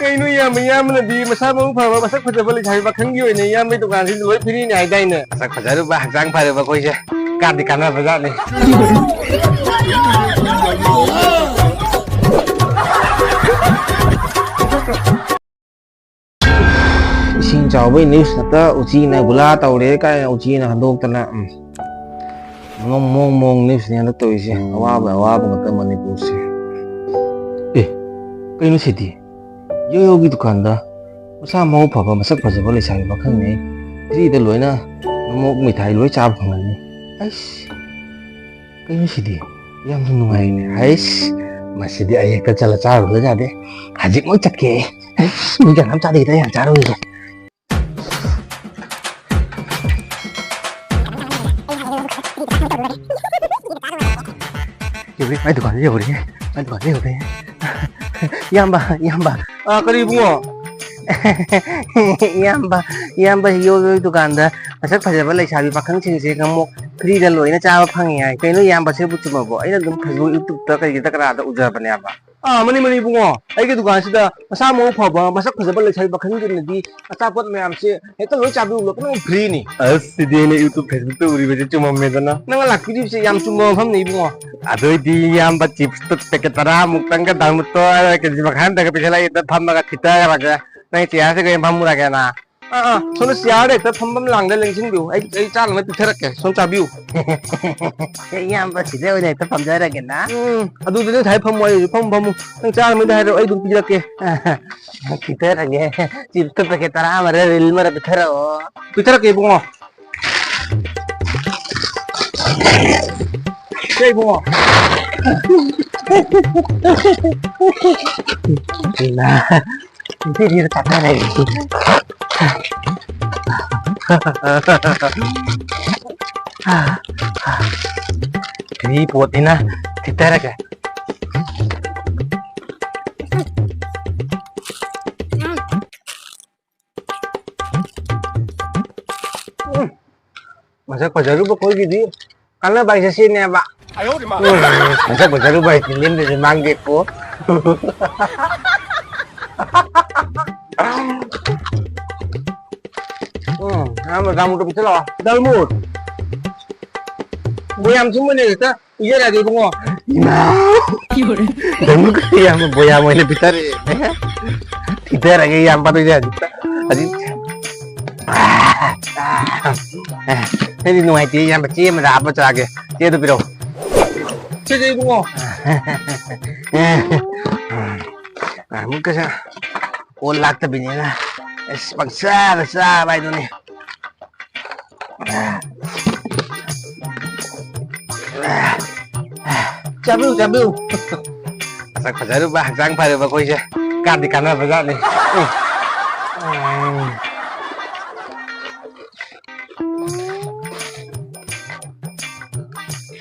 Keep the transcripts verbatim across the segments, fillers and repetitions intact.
ꯀꯩꯅꯣ ꯏꯌꯥꯝꯕ, ꯏꯌꯥꯝꯕꯅꯗꯤ ꯃꯁꯥ ꯃꯎ ꯐꯕ, ꯃꯁꯛ ꯐꯖꯕ ꯂꯩꯁꯥꯕꯤ ꯄꯥꯈꯪꯒꯤ ꯑꯣꯏꯅ ꯏꯌꯥꯝꯕꯒꯤ ꯗꯨꯀꯥꯟꯁꯤꯗ ꯂꯣꯏ ꯐ꯭ꯔꯤꯅꯤ ꯍꯥꯏꯗꯥꯏꯅꯦ? ꯃꯁꯛ ꯐꯖꯔꯨꯕ, ꯍꯛꯆꯥꯡ ꯐꯔꯨꯕ ꯑꯩꯈꯣꯏꯁꯦ ꯀꯥꯟꯗꯤ ꯀꯥꯟꯅꯕꯖꯥꯠꯅꯤ꯫ ꯏꯁꯤꯡ ꯆꯥꯎꯕꯩ ꯅ꯭ꯌꯨꯁ ꯉꯥꯛꯇ, ꯎꯆꯤꯅ ꯒꯨꯂꯥ ꯇꯧꯔꯦ ꯀꯥꯏꯅ ꯎꯆꯤꯅ ꯍꯟꯗꯣꯛꯇꯅ, ꯎꯝ꯫ ꯃꯑꯣꯡ, ꯃꯑꯣꯡ, ꯃꯑꯣꯡ ꯅ꯭ꯌꯨꯁꯅꯦ ꯍꯟꯗꯛ ꯇꯧꯔꯤꯁꯦ꯫ ꯑꯋꯥꯕ, ꯑꯋꯥꯕ ꯉꯥꯛꯇ ꯃꯅꯤꯄꯨꯔꯁꯦ꯫ ꯑꯦ, ꯀꯩꯅꯣ ꯁꯤꯗꯤ? ꯌꯣꯌꯣꯒꯤ ꯗꯨꯀꯥꯟꯗ ꯃꯁꯥ ꯃꯎ ꯐꯕ, ꯃꯁꯛ ꯐꯖꯕ ꯂꯩꯁꯥꯕꯤ ꯄꯥꯈꯪꯅꯦ꯫ ꯐ꯭ꯔꯤꯗ ꯂꯣꯏꯅ ꯃꯃꯣꯛ ꯃꯤꯊꯥꯏ ꯂꯣꯏ ꯆꯥꯕ ꯐꯪꯍꯜꯂꯤ꯫ ꯑꯩꯁ, ꯀꯩꯅꯣ ꯁꯤꯗꯤ? ꯌꯥꯝꯅ ꯅꯨꯡꯉꯥꯏꯅꯦ꯫ ꯍꯩꯁ, ꯃꯁꯤꯗꯤ ꯑꯩ ꯍꯦꯛꯇ ꯆꯠꯂ ꯆꯥꯔꯨꯕ ꯌꯥꯗꯦ꯫ ꯍꯧꯖꯤꯛꯃꯛ ꯆꯠꯀꯦ꯫ ꯍꯩꯁ, ꯃꯤ ꯀꯅꯥꯝ ꯆꯥꯗꯦ, ꯍꯦꯛꯇ ꯌꯥꯝ ꯆꯥꯔꯨꯒꯦ꯫ ꯌꯧꯔꯦ, ꯃꯥꯏ ꯗꯨꯀꯥꯟꯁꯦ ꯌꯧꯔꯦ, ꯃꯥꯏ ꯗꯨꯀꯥꯟꯁꯦ ꯌꯧꯔꯦ꯫ ꯏꯌꯥꯝꯕ, ꯏꯌꯥꯝꯕ꯫ ꯑꯥ, ꯀꯔꯤ ꯏꯕꯨꯡꯉꯣ? ꯏꯌꯥꯝꯕ, ꯏꯌꯥꯝꯕ ꯌꯣ ꯌꯣꯒꯤ ꯗꯨꯀꯥꯟꯗ ꯃꯁꯛ ꯐꯖꯕ ꯂꯩꯁꯥꯕꯤ ꯄꯥꯈꯪꯁꯤꯡꯁꯦ ꯉꯃꯣꯛ ꯐ꯭ꯔꯤꯗ ꯂꯣꯏꯅ ꯆꯥꯕ ꯐꯪꯉꯦ ꯍꯥꯏ꯫ ꯀꯩꯅꯣ ꯏꯌꯥꯝꯕ, ꯁꯤꯕꯨ ꯆꯨꯝꯃꯕꯣ? ꯑꯩꯅ ꯑꯗꯨꯝ Facebook, YouTube-ꯇ ꯀꯩꯒꯤꯗ ꯀꯅꯥꯗ ꯎꯖꯕꯅꯦꯕ꯫ ꯑꯥ, ꯃꯅꯤ, ꯃꯅꯤ, ꯏꯕꯨꯡꯉꯣ꯫ ꯑꯩꯒꯤ ꯗꯨꯀꯥꯟꯁꯤꯗ ꯃꯁꯥ ꯃꯎ ꯐꯕ, ꯃꯁꯛ ꯐꯖꯕ ꯂꯩꯁꯥꯕꯤ ꯄꯥꯈꯪꯒꯤꯅꯗꯤ ꯑꯆꯥꯄꯣꯠ ꯃꯌꯥꯝꯁꯦ ꯍꯦꯛꯇ ꯂꯣꯏ ꯆꯥꯕꯤꯌꯨ, ꯂꯣꯏꯅꯃꯛ ꯐ꯭ꯔꯤꯅꯤ꯫ ꯑꯁ, ꯁꯤꯗꯤ ꯑꯩꯅ YouTube, Facebook-ꯇ ꯎꯔꯤꯕꯁꯦ ꯆꯨꯝꯃꯝꯃꯦꯗꯅ꯫ ꯅꯪꯅ ꯂꯥꯛꯄꯤꯔꯤꯕꯁꯦ ꯌꯥꯝ ꯆꯨꯝꯕ ꯃꯐꯝꯅꯤ, ꯏꯕꯨꯡꯉꯣ꯫ ꯑꯗꯨ ꯑꯣꯏꯗꯤ ꯏꯌꯥꯝꯕ, ꯆꯤꯞꯁꯇꯣ ꯄꯦꯀꯦꯠ ꯇꯔꯥꯃꯨꯛꯇꯪꯒ ꯗꯥꯜꯃꯨꯠꯇꯣ ꯀꯦꯖꯤ ꯃꯈꯥꯏ ꯑꯝꯇꯒ ꯄꯤꯁꯜꯂꯛꯑꯦ, ꯍꯦꯛꯇ ꯐꯝꯃꯒ ꯈꯤꯇꯔꯒ ꯅꯪ ꯆꯤꯌꯥꯔꯁꯤꯒ ꯑꯣꯏꯅ ꯐꯝꯃꯨꯔꯒꯦꯅ꯫ ꯑꯥ, ꯑꯥ, ꯁꯣꯝꯗ ꯆꯤꯌꯥꯔꯗ ꯍꯦꯛꯇ ꯐꯝꯐꯝ ꯂꯥꯡꯗ ꯂꯦꯡꯁꯤꯟꯕꯤꯌꯨ꯫ ꯑꯩ, ꯑꯩ ꯆꯥꯅꯕ ꯄꯤꯊꯔꯛꯀꯦ, ꯁꯣꯝ ꯆꯥꯕꯤꯌꯨ꯫ ꯏꯌꯥꯝꯕ, ꯁꯤꯗ ꯑꯣꯏꯅ ꯍꯦꯛꯇ ꯐꯝꯖꯔꯒꯦꯅ꯫ ꯎꯝ, ꯑꯗꯨꯗꯤ ꯅꯪ ꯉꯁꯥꯏ ꯐꯝꯃꯣ, ꯑꯩ ꯍꯧꯖꯤꯛ ꯐꯝ ꯐꯝꯃꯨ꯫ ꯅꯪ ꯆꯥꯅꯕꯗ ꯍꯥꯏꯔꯛꯑꯣ, ꯑꯩ ꯑꯗꯨꯝ ꯄꯤꯔꯛꯀꯦ꯫ ꯄꯤꯊꯔꯒꯦ꯫ ꯆꯤꯞꯁꯇꯣ ꯄꯦꯀꯦꯠ ꯇꯔꯥ ꯑꯃꯔ ꯔꯤꯜ ꯑꯃꯔ ꯄꯤꯊꯔꯛꯑꯣ꯫ ꯄꯤꯊꯔꯛꯀꯦ, ꯏꯕꯨꯡꯉꯣ꯫ ꯁꯦ, ꯏꯕꯨꯡꯉꯣ꯫ ꯏꯃꯥ, ꯁꯤꯗꯤ ꯆꯥꯊꯔꯒꯦ꯫ ꯐ꯭ꯔꯤ ꯄꯣꯠꯅꯤꯅ ꯊꯤꯠꯇꯔꯒꯦ꯫ ꯃꯁꯛ ꯐꯖꯔꯨꯕ ꯑꯩꯈꯣꯏꯒꯤꯗꯤ ꯀꯥꯟꯅꯕ ꯍꯥꯏꯁꯦ ꯁꯤꯅꯦꯕ꯫ ꯎꯝ, ꯃꯁꯛ ꯐꯖꯔꯨꯕ ꯍꯥꯏꯁꯦ ꯂꯦꯝꯗꯁꯨ ꯃꯥꯡꯗꯦꯀꯣ꯫ ꯎꯝ, ꯏꯌꯥꯝꯕ, ꯗꯥꯜꯃꯨꯠꯇꯣ ꯄꯤꯁꯜꯂꯛꯑꯣ꯫ ꯗꯥꯜꯃꯨꯠ? ꯕꯣꯌꯥꯝ ꯁꯨꯝꯕꯅꯦ ꯍꯦꯛꯇ ꯄꯤꯖꯔꯛꯑꯒꯦ, ꯏꯕꯨꯡꯉꯣ꯫ ꯏꯃꯥ! ꯗꯥꯜꯃꯨꯠꯀ ꯏꯌꯥꯝꯕ ꯕꯣꯌꯥꯝ ꯑꯣꯏꯅ ꯄꯤꯊꯔꯛꯑꯦ꯫ ꯄꯤꯊꯔꯒꯦ, ꯏꯌꯥꯝꯕ, ꯑꯗꯨꯗꯤ ꯍꯧꯖꯤꯛ, ꯍꯧꯖꯤꯛ꯫ ꯑꯩꯗꯤ ꯅꯨꯡꯉꯥꯏꯇꯦ, ꯏꯌꯥꯝꯕ, ꯆꯦ ꯑꯃꯗ ꯍꯥꯞꯄ ꯆꯥꯒꯦ꯫ ꯆꯦꯗꯣ ꯄꯤꯔꯛꯑꯣ꯫ ꯁꯤꯗ, ꯏꯕꯨꯡꯉꯣ꯫ ꯑꯃꯨꯛꯀꯁꯨ ꯑꯣ ꯂꯥꯛꯇꯕꯤꯅꯤꯅ, ꯑꯁ, ꯄꯪꯆꯥꯗ ꯆꯥꯕ ꯍꯥꯏꯗꯨꯅꯤ꯫ ꯆꯥꯕꯤꯌꯨ, ꯆꯥꯕꯤꯌꯨ꯫ ꯃꯁꯛ ꯐꯖꯔꯨꯕ, ꯍꯛꯆꯥꯡ ꯐꯔꯨꯕ ꯑꯩꯈꯣꯏꯁꯦ ꯀꯥꯟꯗꯤ ꯀꯥꯟꯅꯕꯖꯥꯠꯅꯤ꯫ ꯎꯝ꯫ ꯎꯝ꯫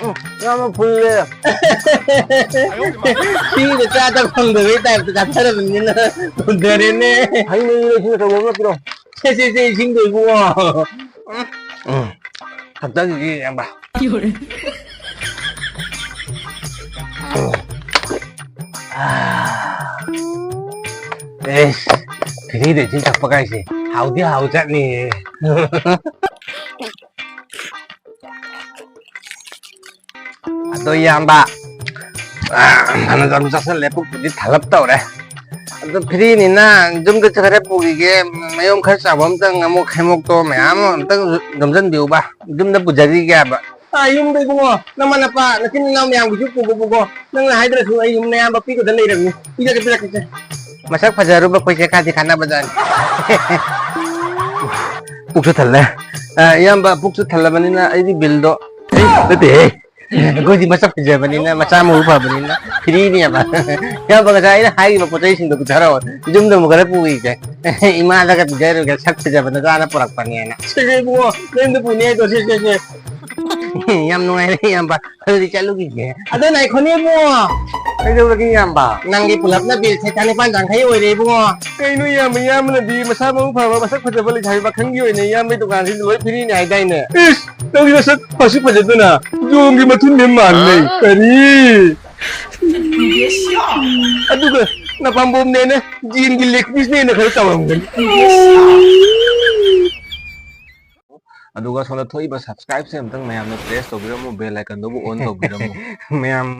ꯎꯝ, ꯌꯥꯝꯅ ꯐꯨꯜꯂꯦ꯫ ꯐ꯭ꯔꯤꯗ ꯆꯥꯗ ꯐꯪꯗꯕꯩ ꯇꯥꯏꯞꯇ ꯆꯥꯊꯔꯕꯅꯤꯅ ꯐꯨꯟꯗꯔꯦꯅꯦ꯫ ꯍꯩ ꯃꯍꯤ ꯂꯩꯁꯤꯅ ꯇꯧꯕ ꯑꯃ ꯄꯤꯔꯣ꯫ ꯁꯦ, ꯁꯦ, ꯁꯦ, ꯏꯁꯤꯡꯗꯣ ꯏꯕꯨꯡꯉꯣ꯫ ꯎꯝ, ꯎꯝ꯫ ꯊꯛꯆꯈꯤꯒꯦ, ꯏꯌꯥꯝꯕ꯫ ꯑꯦꯁ, ꯐ꯭ꯔꯤꯗ ꯏꯁꯤꯡ ꯊꯛꯄ ꯀꯥꯏꯁꯦ ꯍꯥꯎꯗꯤ ꯍꯥꯎ ꯆꯠꯅꯤꯌꯦ꯫ ꯑꯗꯣ ꯏꯌꯥꯝꯕ, ꯑ, ꯐꯅ ꯌꯥꯝ ꯆꯥꯁꯜꯂꯦ, ꯄꯨꯛꯄꯨꯗꯤ ꯊꯜꯂꯞ ꯇꯧꯔꯦ꯫ ꯑꯗꯣ ꯐ꯭ꯔꯤꯅꯤꯅ ꯌꯨꯝꯗꯁꯨ ꯈꯔ ꯄꯨꯈꯤꯒꯦ, ꯃꯌꯣꯝ ꯈꯔ ꯆꯥꯎꯕ ꯑꯝꯇꯪ ꯑꯃꯨꯛ ꯍꯦꯃꯣꯛꯇꯣ ꯃꯌꯥꯝ ꯑꯃ ꯑꯝꯇꯪ ꯌꯣꯝꯁꯤꯟꯕꯤꯌꯨꯕ, ꯌꯨꯝꯗ ꯄꯨꯖꯈꯤꯒꯦ ꯍꯥꯏꯕ꯫ ꯑꯥ, ꯌꯨꯝꯗ ꯏꯕꯨꯡꯉꯣ, ꯅꯃꯥ ꯅꯄꯥ, ꯅꯆꯤꯟ ꯅꯅꯥꯎ ꯃꯌꯥꯝꯒꯤꯁꯨ ꯄꯨꯒꯣ, ꯄꯨꯒꯣ꯫ ꯅꯪꯅ ꯍꯥꯏꯗ꯭ꯔꯁꯨ ꯑꯩ ꯌꯨꯝ ꯅꯌꯥꯝꯕ ꯄꯤꯛꯄꯗ ꯂꯩꯔꯕꯅꯤ꯫ ꯄꯤꯖꯒꯦ, ꯄꯤꯖꯒꯦ, ꯄꯤꯖꯒꯦ꯫ ꯃꯁꯛ ꯐꯖꯔꯨꯕ ꯑꯩꯈꯣꯏꯁꯦ ꯈꯔꯗꯤ ꯀꯥꯟꯅꯕꯖꯥꯠꯅꯤ꯫ ꯄꯨꯛꯁꯨ ꯊꯜꯂꯦ꯫ ꯑ, ꯏꯌꯥꯝꯕ, ꯄꯨꯛꯁꯨ ꯊꯜꯂꯕꯅꯤꯅ ꯑꯩꯗꯤ ꯕꯤꯜꯗꯣ, ꯑꯩ ꯅꯠꯇꯦꯍꯦ꯫ ꯑꯩꯈꯣꯏꯗꯤ ꯃꯁꯛ ꯐꯖꯕꯅꯤꯅ, ꯃꯆꯥ ꯃꯎ ꯐꯕꯅꯤꯅ ꯐ꯭ꯔꯤꯅꯦꯕ꯫ ꯏꯌꯥꯝꯕ, ꯉꯁꯥꯏ ꯑꯩꯅ ꯍꯥꯏꯈꯤꯕ ꯄꯣꯠ ꯆꯩꯁꯤꯡꯗꯣ ꯄꯤꯊꯔꯛꯑꯣ꯫ ꯌꯨꯝꯗ ꯑꯃꯨꯛ ꯈꯔ ꯄꯨꯈꯤꯒꯦ꯫ ꯏꯃꯥꯗꯒ ꯄꯤꯖꯔꯨꯒꯦ, ꯁꯛ ꯐꯖꯕ ꯅꯆꯥꯅ ꯄꯨꯔꯛꯄꯅꯦꯅ꯫ ꯁꯦ, ꯁꯦ, ꯏꯕꯨꯡꯉꯣ, ꯅꯌꯨꯝꯗ ꯄꯨꯅꯤ ꯍꯥꯏꯗꯣ, ꯁꯦ, ꯁꯦ, ꯁꯦ꯫ ꯌꯥꯝ ꯅꯨꯡꯉꯥꯏꯔꯦ, ꯏꯌꯥꯝꯕ꯫ ꯑꯗꯨꯗꯤ ꯆꯠꯂꯨꯈꯤꯒꯦ꯫ ꯑꯗꯣ ꯉꯥꯏꯈꯣꯅꯦ, ꯏꯕꯨꯡꯉꯣ꯫ ꯀꯩꯗꯧꯔꯒꯦ, ꯏꯌꯥꯝꯕ? ꯅꯪꯒꯤ ꯄꯨꯂꯞꯅ ꯕꯤꯜꯁꯦ ꯆꯥꯅꯤꯄꯥꯟ ꯌꯥꯡꯈꯩ ꯑꯣꯏꯔꯦ, ꯏꯕꯨꯡꯉꯣ꯫ ꯀꯩꯅꯣ, ꯏꯌꯥꯝꯕ, ꯏꯌꯥꯝꯕꯅꯗꯤ ꯃꯁꯥ ꯃꯎ ꯐꯕ, ꯃꯁꯛ ꯐꯖꯕ ꯂꯩꯁꯥꯕꯤ ꯄꯥꯈꯪꯒꯤ ꯑꯣꯏꯅ ꯏꯌꯥꯝꯕꯒꯤ ꯗꯨꯀꯥꯟꯁꯤꯗ ꯂꯣꯏ ꯐ꯭ꯔꯤꯅꯦ ꯍꯥꯏꯗꯥꯏꯅꯦ? ꯏꯁ! ꯅꯪꯗꯤ ꯅꯁꯛ ꯐꯁꯨ ꯐꯖꯗꯅ ꯌꯣꯡꯒꯤ ꯃꯊꯨꯟꯗꯤ ꯃꯥꯟꯅꯩ꯫ ꯀꯔꯤ? ꯑꯗꯨꯒ ꯅꯄꯥꯝꯕꯣꯝꯅꯦꯅ, ꯖꯦꯟꯒꯤ ꯂꯦꯒ ꯄꯤꯁꯅꯦꯅ ꯈꯔ ꯇꯧꯔꯝꯒꯅꯤ꯫ ꯑꯗꯨꯒ ꯁꯣꯝꯗ ꯊꯣꯛꯏꯕ subscribe ꯁꯦ ꯑꯝꯇꯪ ꯃꯌꯥꯝꯅ press ꯇꯧꯕꯤꯔꯝꯃꯨ, bell icon ꯗꯨꯕꯨ on ꯇꯧꯕꯤꯔꯝꯃꯨ꯫ ꯃꯌꯥꯝ